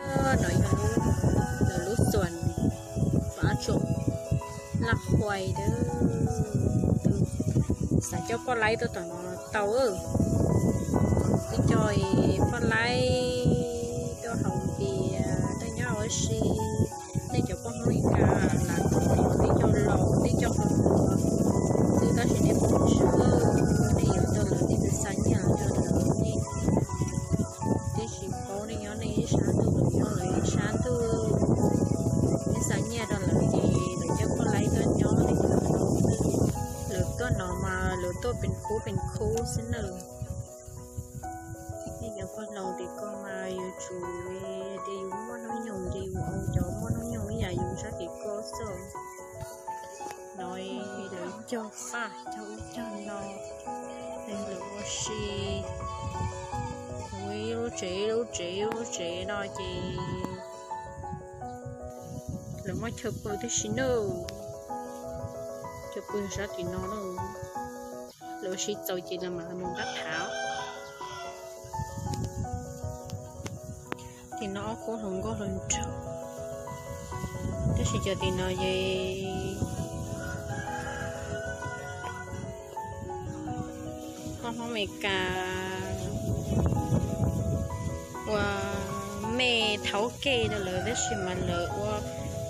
No yog lawv lub xuas Pab Tsuam Laj Huais a. Xav coj poj laib tuaj tom no tau. Twb coj poj laib tuaj haus npias, tuaj nyob ua si. Nej cov poj Hmoob Mes Kas lam tuaj, twb coj laus, twb coj hluas, twb tab sis nej pom tsis, nej yuav tau lawv, nej tsis xa nyiaj los rau lawv, nej tib si paub, nej nyob nej ib sab ntuj, lawv nyob lawv ib sab ntuj. Nej xa nyiaj rau lawv ces lawv coj poj laib tuaj nyob li. Lawv tuaj no mas lawv tuaj peem khub peem khub xwb na. Nej cov pog laus tim ko mas yuav tsum, tias yus muaj hnub nyoog ces yus ua cov muaj hnub nyoog ib yam yus sab tim ko xwb. No lawv cog paj cog ub cog no, lawv ua si, ua ib lub tsev ib lub tsev ib lub tsev no ces lawv muaj chaw pw tib si na. Chaw pw sab tim no na. Lawv ua si txaus ces lawv mam mus pab phav. Tim no ob khub hluas nkauj hluas nraug, tab sis cov tim no ces poj Hmoob Mes Kas uas mej thaub kej rau lawv tab sis mas lawv ua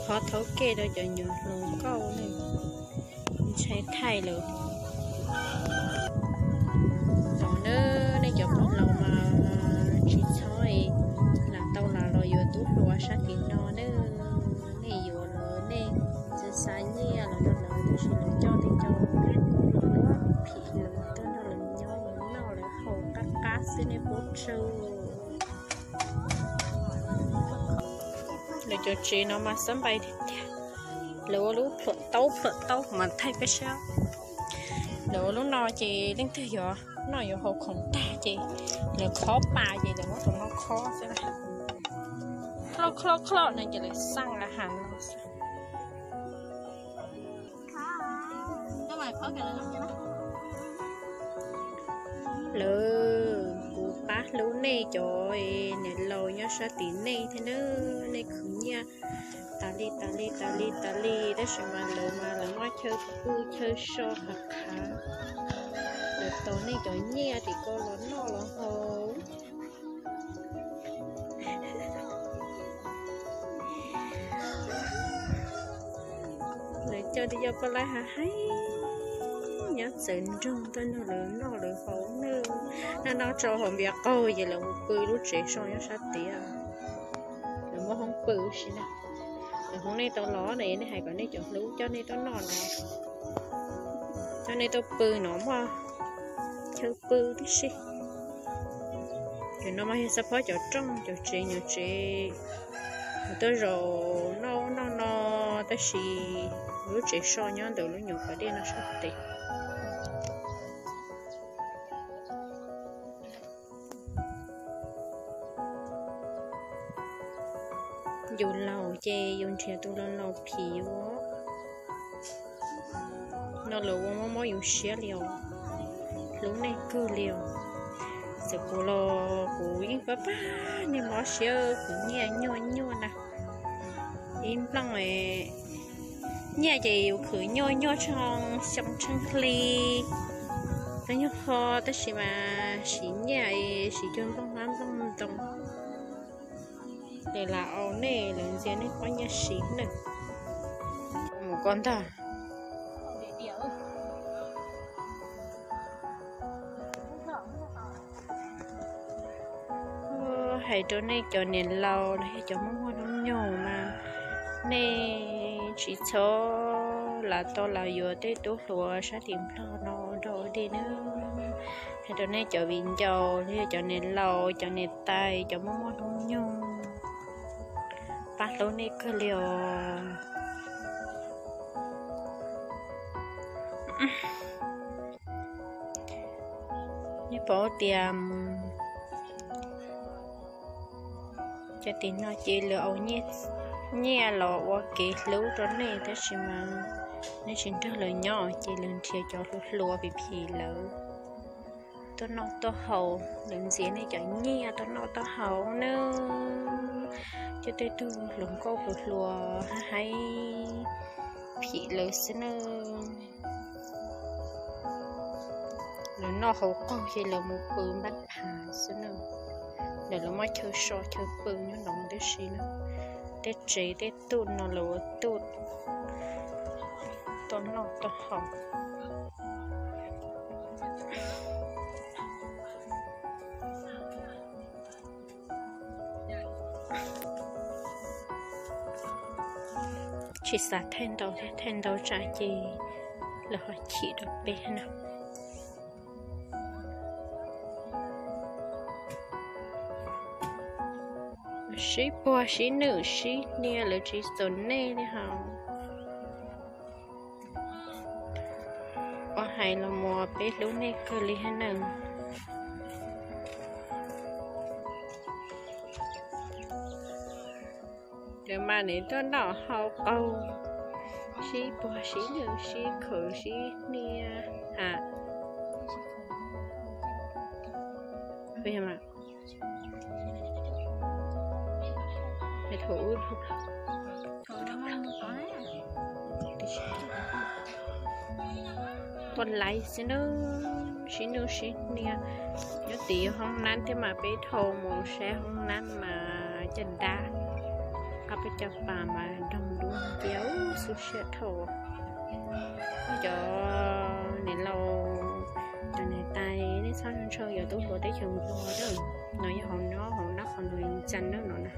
qhov thaub kej rau cov nyuam hluas nkauj ne, ntshai thaij lawm. Thaum nej cov pog laus mas tsis txhob lam tau lam los yuav tub hluas sab tim no na. Nej yuav los nej tsis xa nyiaj los rau lawv tab sis lawv coj nej cov phim lawv tuaj nrog lawv nyob lawv noj lawv haus qab qab xwb nej pub tsawg. Lawv cov tsev no mas xab npais tiag tiag. Lawv ua lub plhuam taub plhuam taub mas thaij peb sab. Lawv ua lub no ces leej twg yuav noj yuav haus khoom tag ces lawv khob pas ces lawv muab tus no khob xwb. Khob khob khob no ces lawv xaj la has no xwb. Lawv, kuv pab hlub nej cov niam laus nyob sab tim nej thiab na, nej khwv nyiaj tas li tas li tas li tas li tab sis mas lawv mas lawv muaj chaw pw chaw so qhov qhav, lawv tos nej cov nyiaj tim ko los noj los haus. Lawv coj tib co poj laib haib haib nyob txawv nroog tuaj nrog lawv noj lawv haus na. Noj noj tso haus npias qaug ces lawv mus pw lub tsev so nyob sab tid. Lawv muaj hoob pw si na. Lawv hoob nej tau los no nej hais kom nej cov hlub coj nej tuaj noj no, coj nej tuaj pw no muaj chaw pw tib si. Cov no mas yog xab phob cov rooj cov tsev nyuam tsev, tuaj zaum noj noj no tab sis lub tsev so nyob ntawm lub nyuam pas dej no sab tes. Yus laus ces yus nrhiav tus laus laus phim yus. No lawv ua mob mob yus siab li os, hlub nej kawg li os. Txawm kuv los kuv yeej pab pab nej mob siab, kuv nyiaj nyuaj nyuaj na. Ib nplooj nyiaj ces yus khwv nyuaj nyuaj tshooj xyoo tsheej hli, tau nyuag ho tab sis mas siv nyiaj siv cuag nplooj hmab nplooj ntoo. Lawv lam au nej, lawv ntxias nej pob nyiaj siv na. Mus ko ntag. Hais rau nej cov niam laus los yog cov muaj muaj hnub nyoog mas nej tsis txhob lam tau lam yuav tej tub hluas sab tim Nplog no nrog ua dej nawb. Hais rau nej cov viv ncaus los yog cov niam laus cov niam tais cov muaj muaj hnub nyoog, pab hlub nej kawg li os. Nej paub tias cov tim no ces lawv au nyiaj los ua kev hlub rau nej tab sis mas nej tsis nrog lawv nyob ces lawv nrhiav cov hluas hluas phim phim lawv tuaj noj tuaj haus, lawv ntxias nej cov nyiaj tuaj noj tuaj haus nawb. Coj tej tug hluas nkauj hluas hluas hab haib phim lawv xwb nawb. Lawv noj hauv qaug ces lawv mus pw npab phav xwb nawb. Lawv los muab chaw so chaw pw nyob no tib si na. Tej tsev tej tuj no lawv ua tuj tuaj noj tuaj haus. Tsis xav thaij ntau, thaij ntau tsam ces lawv ho chim rau peb na. Sib puag sib nwm sib hnia lawv tsis txom nyem li hos. Ua hais los mus peb hlub nej kawg li hab nawb. Ces mas nws tuaj noj hauv qaug, sib puag sib nwm sib khwv sib hnia. Tuaj laiv xwb nawb, sib nwm sib hnia. Nyob tid hoob nab thiab mas peb dhau mus saib hoob nab mas caj dab, ob peb cov pas mas doog dub nciab xub siab dhau. Cov niam laus, cov niam tais nej txhob ntshaw cov tub hluas teb chaws Nplog na. No yog hauv no, hauv no qhov no ntxaa na no na.